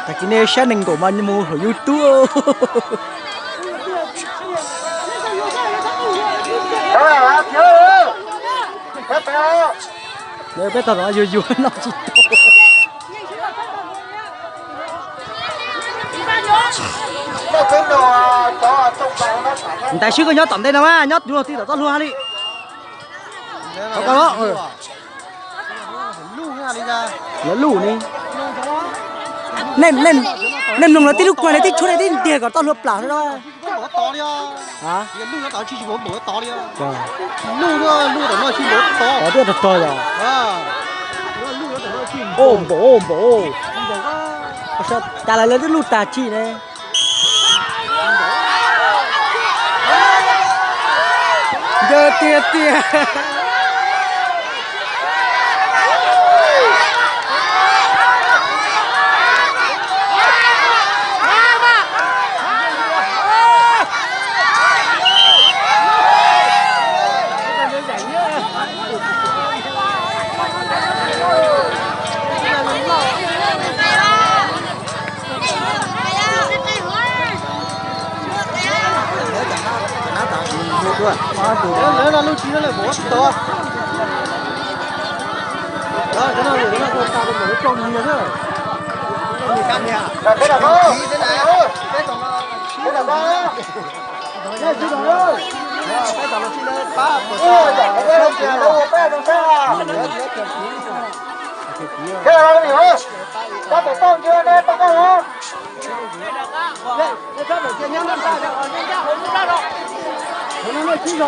Tag kis nej saib nees nkaum mas mus hauv YouTube. Peb tog no yuag yuag no tsis tau. Ntais Swb koj nyob tom ntej no mas, nyob tus tij tom toj hlua li. Lawv luj ni. Nej mloog lawv tib lub kuag lawv tib tshuab nej tib ntiag kom toj hlua plam xwb. Npaum npaum. Cas lawv tib luj tag tsi ne. Ncawg tiag tiag. Yog noj xwb.